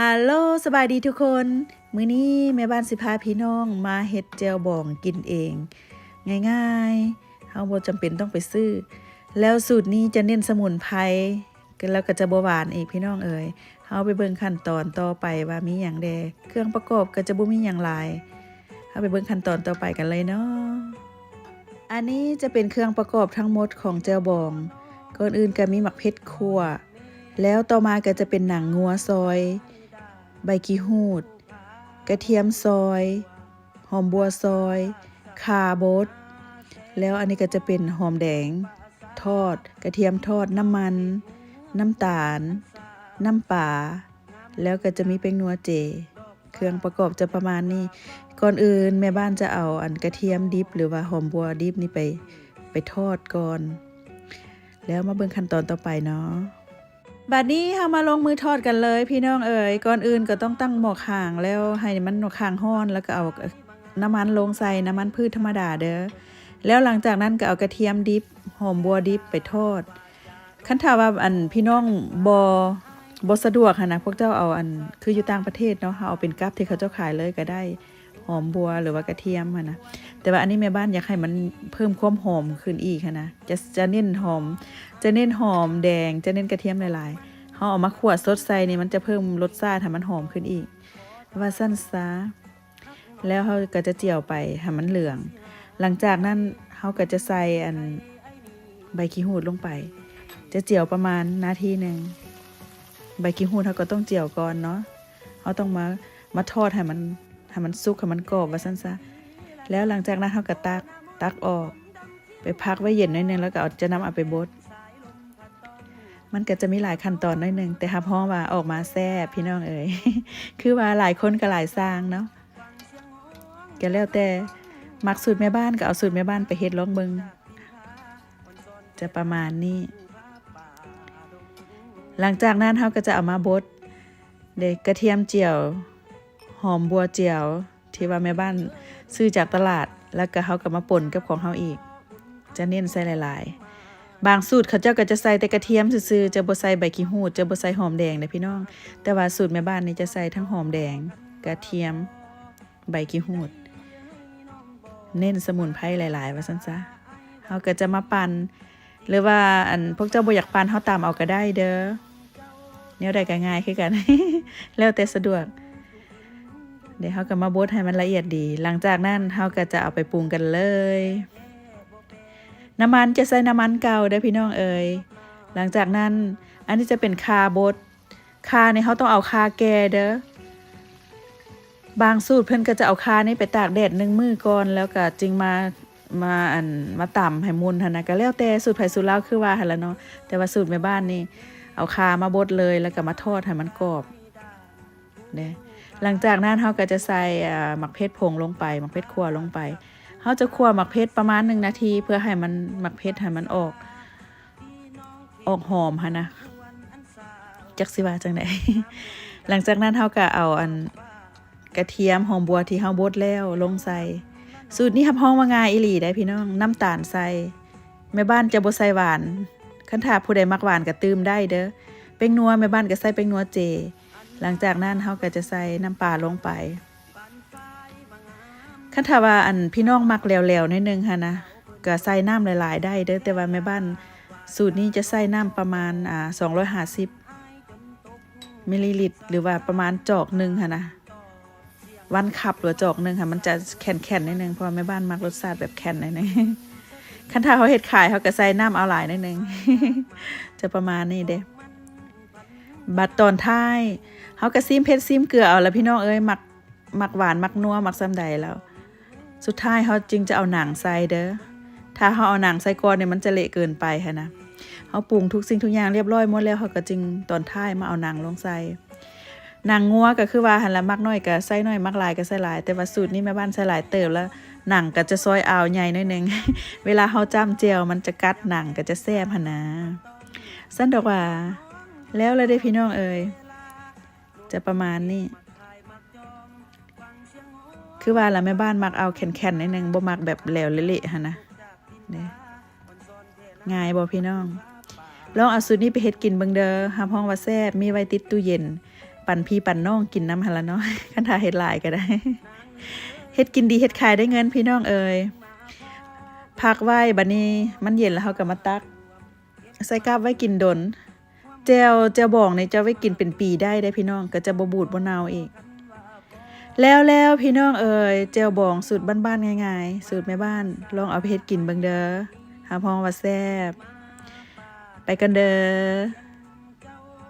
ຮາໂລ ສະບາຍດີທຸກຄົນ. ມື້ນີ້ແມ່ບ້ານຊິພາພີ່ນ້ອງມາເຮັດແຈ່ວບອງກິນເອງ ງ່າຍໆ, ເຮົາບໍ່ຈຳເປັນຕ້ອງໄປຊື້. ແລ້ວສູດນີ້ຈະເນັ້ນສະໝຸນໄພ ແລ້ວກໍຈະບໍ່ຫວານອີກ ພີ່ນ້ອງເອີຍ. ເຮົາໄປເບິ່ງຂັ້ນຕອນຕໍ່ໄປວ່າມີຫຍັງແດ່. ເຄື່ອງປະກອບກໍຈະບໍ່ມີຫຍັງຫຼາຍ. ເຮົາໄປເບິ່ງຂັ້ນຕອນຕໍ່ໄປກັນເລີຍເນາະ. ອັນນີ້ຈະເປັນເຄື່ອງປະກອບທັງໝົດຂອງແຈ່ວບອງ. ກ່ອນອື່ນກໍມີໝາກເຜັດຂົ້ວ, ແລ້ວຕໍ່ມາກໍຈະເປັນໜັງງົວຊອຍ, ໃບຂີ້ຫູດ, ກະທຽມຊອຍ, ຫອມບົວຊອຍ, ຂ່າບົດ, ແລ້ວອັນນີ້ກໍຈະເປັນຫອມແດງທອດ, ກະທຽມທອດ, ນ້ຳມັນ, ນ້ຳຕານ, ນ້ຳປາ, ແລ້ວກໍຈະມີແປ້ງນົວເຈ. ເຄື່ອງປະກອບຈະປະມານນີ້. ກ່ອນອື່ນແມ່ບ້ານຈະເອົາອັນກະທຽມດິບ ຫຼືວ່າຫອມບົວດິບນີ້ໄປ ໄປທອດກ່ອນ, ແລ້ວມາເບິ່ງຂັ້ນຕອນຕໍ່ໄປເນາະ. ບາດນີ້ເຮົາມາລົງມືທອດກັນເລີຍ ພີ່ນ້ອງເອີຍ. ກ່ອນອື່ນກໍຕ້ອງຕັ້ງໝໍ້ຄາງ ແລ້ວໃຫ້ມັນໝໍ້ຄາງຮ້ອນ ແລ້ວກໍເອົາ ນ້ຳມັນລົງໃສ່ ນ້ຳມັນພືດທຳມະດາເດີ້. ແລ້ວຫຼັງຈາກນັ້ນກໍເອົາກະທຽມດິບ ຫອມບົວດິບໄປທອດ. ຄັນຖ້າວ່າ ອັນ ພີ່ນ້ອງບໍ່ ບໍ່ສະດວກຫັ້ນນະ, ພວກເຈົ້າເອົາ ອັນ ຄືຢູ່ຕ່າງປະເທດເນາະ, ເຮົາເອົາເປັນກັບທີ່ເຂົາເຈົ້າຂາຍເລີຍກໍໄດ້, ຫອມບົວ ຫຼືວ່າກະທຽມຫັ້ນນະ. ແຕ່ວ່າອັນນີ້ແມ່ບ້ານຢາກໃຫ້ມັນເພີ່ມຄວາມຫອມຂຶ້ນອີກຫັ້ນນະ, ຈະ ຈະເນັ້ນຫອມ ຈະເນັ້ນຫອມແດງ, ຈະເນັ້ນກະທຽມຫຼາຍໆ. ເຮົາເອົາມາຂົ້ວສົດໃສ່ນີ້ ມັນຈະເພີ່ມລົດຊາດໃຫ້ມັນຫອມຂຶ້ນອີກ ວ່າຊັ້ນຊະ. ແລ້ວເຮົາກໍຈະຈຽວໄປໃຫ້ມັນເຫຼືອງ. ຫຼັງຈາກນັ້ນເຮົາກໍຈະໃສ່ອັນໃບຂີ້ຫູດລົງໄປ, ຈະຈຽວປະມານນາທີໜຶ່ງ. ໃບຂີ້ຫູດເຮົາກໍຕ້ອງຈຽວກ່ອນເນາະ, ເຮົາຕ້ອງມາ ມາທອດໃຫ້ມັນ ໃຫ້ມັນສຸກ ໃຫ້ມັນກອບ ວ່າຊັ້ນຊະ. ແລ້ວຫຼັງຈາກນັ້ນເຮົາກໍຕັກ ຕັກອອກ ໄປພັກໄວ້ເຢັນໜ້ອຍໜຶ່ງ ແລ້ວກໍເອົາ ຈະນຳເອົາໄປບົດ. ມັນກໍຈະມີຫຼາຍຂັ້ນຕອນໜ້ອຍໜຶ່ງ ແຕ່ຮັບຮອງວ່າອອກມາແຊບ ພີ່ນ້ອງເອີຍ. ຄືວ່າຫຼາຍຄົນກໍຫຼາຍຊ່າງເນາະ, ກໍແລ້ວແຕ່ ມັກສູດແມ່ບ້ານກໍເອົາສູດແມ່ບ້ານໄປເຮັດລອງເບິ່ງ. ຈະປະມານນີ້. ຫຼັງຈາກນັ້ນເຮົາກໍຈະເອົາມາບົດ ເດ ກະທຽມຈຽວ, ຫອມບົວຈຽວ ທີ່ວ່າແມ່ບ້ານຊື້ຈາກຕະຫຼາດ ແລ້ວກໍເຮົາກໍມາປົນກັບຂອງເຮົາອີກ, ຈະເນັ້ນໃສ່ຫຼາຍໆ. ບາງສູດເຂົາເຈົ້າກໍຈະໃສ່ແຕ່ກະທຽມຊື່ໆ, ຈະບໍ່ໃສ່ໃບຂີ້ຫູດ, ຈະບໍ່ໃສ່ຫອມແດງເດ້ພີ່ນ້ອງ. ແຕ່ວ່າສູດແມ່ບ້ານນີ້ຈະໃສ່ທັງຫອມແດງ, ກະທຽມ, ໃບຂີ້ຫູດ, ເນັ້ນສະໝຸນໄພຫຼາຍໆ ວ່າຊັ້ນຊະ. ເຮົາກໍຈະມາປັ່ນ ຫຼືວ່າ ອັນ ພວກເຈົ້າບໍ່ຢາກປັ່ນ ເຮົາຕຳເອົາກໍໄດ້ເດີ້, ແນວໃດກໍງ່າຍຄືກັນ ແລ້ວແຕ່ສະດວກ. ເດ ເຮົາກໍມາບົດໃຫ້ມັນລະອຽດດີ. ຫຼັງຈາກນັ້ນເຮົາກໍຈະເອົາໄປປຸງກັນເລີຍ. ນ້ຳມັນຈະໃຊ້ນ້ຳມັນເກົ່າເດີ້ພີ່ນ້ອງເອີຍ. ຫຼັງຈາກນັ້ນ ອັນນີ້ຈະເປັນຂ່າບົດ. ຂ່ານີ້ເຮົາຕ້ອງເອົາຂ່າແກ່ເດີ້. ບາງສູດເພິ່ນກໍຈະເອົາຂ່ານີ້ໄປຕາກແດດໜຶ່ງມື້ກ່ອນ ແລ້ວກໍຈຶ່ງມາ ມາ ອັນ ມາຕຳໃຫ້ໝຸ່ນຫັ້ນນະ, ກໍແລ້ວແຕ່ສູດໃຜສູດລາວ ຄືວ່າຫັ້ນລະເນາະ. ແຕ່ວ່າສູດແມ່ບ້ານນີ້ ເອົາຂ່າມາບົດເລີຍ ແລ້ວກໍມາທອດໃຫ້ມັນກອບເດ້. ຫຼັງຈາກນັ້ນເຮົາກໍຈະໃສ່ ອາ ໝາກເຜັດຜົງລົງໄປ, ໝາກເຜັດຂົ້ວລົງໄປ. ເຮົາຈະຂົ້ວໝາກເຜັດປະມານໜຶ່ງນາທີ ເພື່ອໃຫ້ມັນ ໝາກເຜັດໃຫ້ມັນອອກ ອອກຫອມຫັ້ນນະ, ຈັກຊິວ່າຈັ່ງໃດ. ຫຼັງຈາກນັ້ນເຮົາກໍເອົາ ອັນ ກະທຽມ ຫອມບົວທີ່ເຮົາບົດແລ້ວລົງໃສ່. ສູດນີ້ຮັບຮອງວ່າງ່າຍອີ່ຫຼີໄດ໋ພີ່ນ້ອງ. ນ້ຳຕານໃສ່, ແມ່ບ້ານຈະບໍ່ໃສ່ຫວານ. ຄັນຖ້າຜູ້ໃດມັກຫວານກໍຕື່ມໄດ້ເດີ້. ແປ້ງນົວ ແມ່ບ້ານກໍໃສ່ແປ້ງນົວເຈ. ຫຼັງຈາກນັ້ນເຮົາກໍຈະໃສ່ນ້ຳປາລົງໄປ. ຄັນຖ້າວ່າ ອັນ ພີ່ນ້ອງມັກແຫຼວໆໜ້ອຍໜຶ່ງຫັ້ນນະ ກໍໃສ່ນ້ຳຫຼາຍໆໄດ້ເດີ້, ແຕ່ວ່າແມ່ບ້ານສູດນີ້ຈະໃສ່ນ້ຳປະມານ ອາ ສອງຮ້ອຍຫ້າສິບມິນລີລິດ ຫຼືວ່າປະມານຈອກໜຶ່ງຫັ້ນນະ, ວັນຄັບ ຫຼືວ່າຈອກໜຶ່ງຫັ້ນ ມັນຈະແຂນໆໜ້ອຍໜຶ່ງ ເພາະວ່າແມ່ບ້ານມັກລົດຊາດແບບແຂນໜ້ອຍໜຶ່ງ. ຄັນຖ້າເຮົາເຮັດຂາຍ ເຮົາກໍໃສ່ນ້ຳເອົາຫຼາຍໜ້ອຍໜຶ່ງ ຈະປະມານນີ້ເດ້. ບັດຕອນທ້າຍ ເຮົາກໍຊີມເຜັດຊີມເກືອເອົາລະພີ່ນ້ອງເອີຍ, ມັກ ມັກຫວານ ມັກນົວ ມັກສ່ຳໃດແລ້ວ ສຸດທ້າຍເຮົາຈຶ່ງຈະເອົາໜັງໃສ່ເດີ້. ຖ້າເຮົາເອົາໜັງໃສ່ກ່ອນນີ້ ມັນຈະເລະເກີນໄປຫັ້ນນະ. ເຮົາປຸງທຸກສິ່ງທຸກຢ່າງລຽບຮ້ອຍໝົດແລ້ວ ເຮົາກໍຈຶ່ງຕອນທ້າຍມາເອົາໜັງລົງໃສ່. ໜັງງົວກໍຄືວ່າຫັ້ນລະ, ມັກໜ້ອຍກໍໃສ່ໜ້ອຍ, ມັກຫຼາຍກໍໃສ່ຫຼາຍ. ແຕ່ວ່າສູດນີ້ແມ່ບ້ານໃສ່ຫຼາຍເຕີບແລ້ວ, ໜັງກໍຈະຊອຍອາວໃຫຍ່ໜ້ອຍໜຶ່ງ. ເວລາເຮົາຈ້ຳແຈ່ວ ມັນຈະກັດໜັງ ກໍຈະແຊບຫັ້ນນາ. ຊັ້ນດອກຫວາ ແລ້ວລະເດ້ພີ່ນ້ອງເອີຍ. ຈະປະມານນີ້. ຄືວ່າລະ ແມ່ບ້ານມັກເອົາແຂນໆໜ້ອຍໜຶ່ງ, ບໍ່ມັກແບບແຫຼວເລະໆຫັ້ນນະ. ເດ້ ງ່າຍບໍ່ພີ່ນ້ອງ? ລອງເອົາສູດນີ້ໄປເຮັດກິນເບິ່ງເດີ້. ຮັບຮອງວ່າແຊບ, ມີໄວ້ຕິດຕູ້ເຢັນ. ປັນພີ່ປັນນ້ອງກິນນຳຫັ້ນລະເນາະ ຄັນຖ້າເຮັດຫຼາຍກໍໄດ້ ເຮັດກິນດີເຮັດຂາຍໄດ້ເງິນພີ່ນ້ອງເອີຍ. ພັກໄວ້ ບັດນີ້ມັນເຢັນແລ້ວເຮົາກໍມາຕັກ ໃສ່ກັບໄວ້ກິນດົນ. ແຈ່ວ ແຈ່ວບອງນີ້ຈະໄວ້ກິນເປັນປີໄດ້ເດ້ພີ່ນ້ອງ ກໍຈະບໍ່ບູດບໍ່ເນົ່າອີກ. ແລ້ວໆ ພີ່ນ້ອງເອີຍ ແຈ່ວບອງສູດບ້ານໆ ງ່າຍໆ ສູດແມ່ບ້ານ ລອງເອົາໄປເຮັດກິນເບິ່ງເດີ ຮັບຮອງວ່າແຊບ. ໄປກ່ອນເດີ.